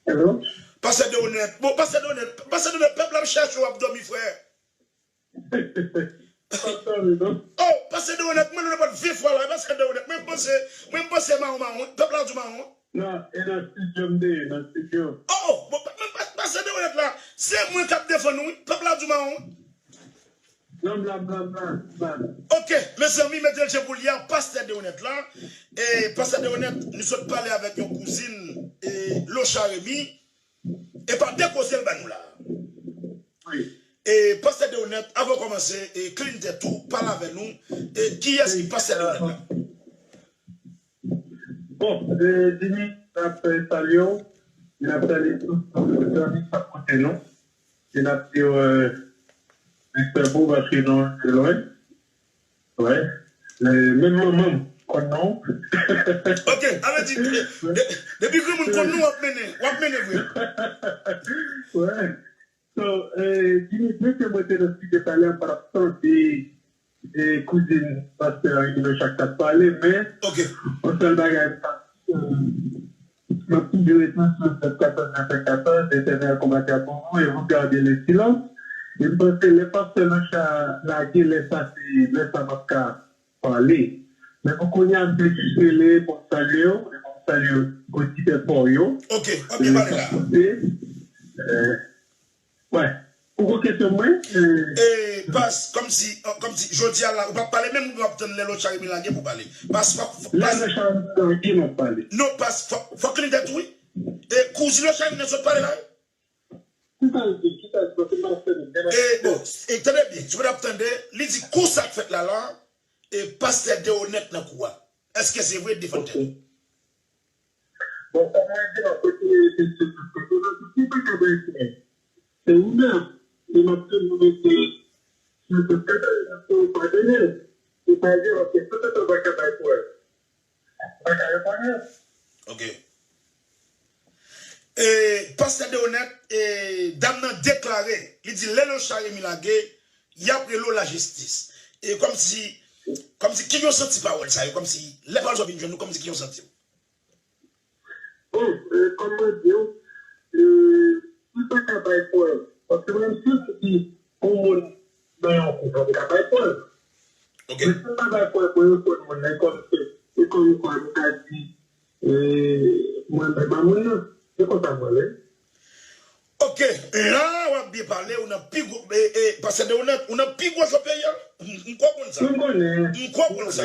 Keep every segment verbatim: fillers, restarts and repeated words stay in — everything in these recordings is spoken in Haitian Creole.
Hello? Pastè Deonèt. Bon, pastè Deonèt, pastè Deonèt, pèp la ap chèche w, ap dòmi, frè. Pastè Deonèt, non? Oh, pastè Deonèt, mwen nan pòt ven fwa la, pastè Deonèt, mwen panse, mwen panse mawon, mawon, pèp la di mawon. Non, e nan studio m te ye, nan studio. Oh, oh, bon, pa- pa- pastè Deonèt la, se mwen k ap defann ou, wi, pèp la di mawon. Non, bla, bla, bla, bla. Ok, mezanmi, mete l jan pou l ye a, pastè Deonèt la. E pastè Deonèt, nou sot pale avèk yon kouzin, e Locha Remy. E pa de koze l ba nou la. Wi. E pastè Deonèt, avan w kòmanse, e clean tèt ou, pale avè nou. E kiyès ki pastè Deonèt la? Bon, e, Jimmy, n ap, e, salye w. N ap salye tout zanmi k ap koute nou. E n ap di w, e, respè pou w paske nou te lwen. Wi. E, menm manman m konn non w. Ok, sa vle di, de- de- depi granmoun konn nou, w ap mennen, w ap mennen vre. Wi. So, e, Jimmy, byen ke mwen te nan studio talè a, m pa t ap tande, e, kouzin pastè Remy Locha k t ap pale, men yon sèl bagay m ka di, e, m ap toujou rete sou Sèt katòz, Sèt katòz, Letènèl konbat la pou nou, e vous gardez le silence. E m panse lè pastè Locha lage, lè sa se, lè sa m ap ka pale. Men pou kounye a, m te jis rele pou m salye w, e pou m salye oditè pa w yo. Ok, w ap byen pale la. Wi. Ou gon kesyon mwen? E, pas, kòmsi, kòmsi, jodi a la, ou p ap pale, menm ou ap tann lè Locha Remy lage pou pale. Pas, fòk, lè Locha Remy lage, m ap pale. Non, pas, fòk, fòk li tèt, wi. E, kouzin Locha Remy nan sot pale la, wi. Ki sa l di? Ki sa l di? Paske m pa fè l. E, bon, e, tande byen, si w ap tande, li di kou sa k fèt la la, e pastè Deonèt nan kou a. Èske se vre? Defann tèt ou. Bon, kòm mwen di, m ap kontinye rete sou tout kote. Nan tout ki pa ka bay frè. Se ou menm. E m ap toujou rete sou tout kote. Paske ou pa tande. Ou pa di, ok, tout kote ou pa ka bay frè. Pa ka reponn yo. Ok. E, pastè Deonèt, e, dam nan deklare, li di lè Locha Remy lage, y ap rele w lajistis. E kòmsi, kòmsi, ki jan w santi pawòl sa yo, kòmsi, lè pawòl sa yo vin jwenn ou, kòmsi, ki jan w santi w? Bon, e, kòm mwen di w, e, m pa ka bay prèv. Paske mwen menm, si m di yon moun nan yon kou, fò m ka bay prèv. Ok. Men si m pa bay prèv pou yo konn moun nan, e kòm se, e kòm kwa m ka di, e, mwen menm a moun nan. Se konsa mwen ye. Ok, la w ap byen pale, ou nan pi gwo, e, e, pastè Deonèt, ou nan pi gwo cho peyi a. M, m kwè w konn sa. M konnen. M kwè w konn sa.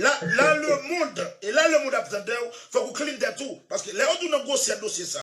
La, la le monde, e la le monde ap tande w, fòk ou clean tèt ou. Paske lè yo di w nan gwosè dosye sa,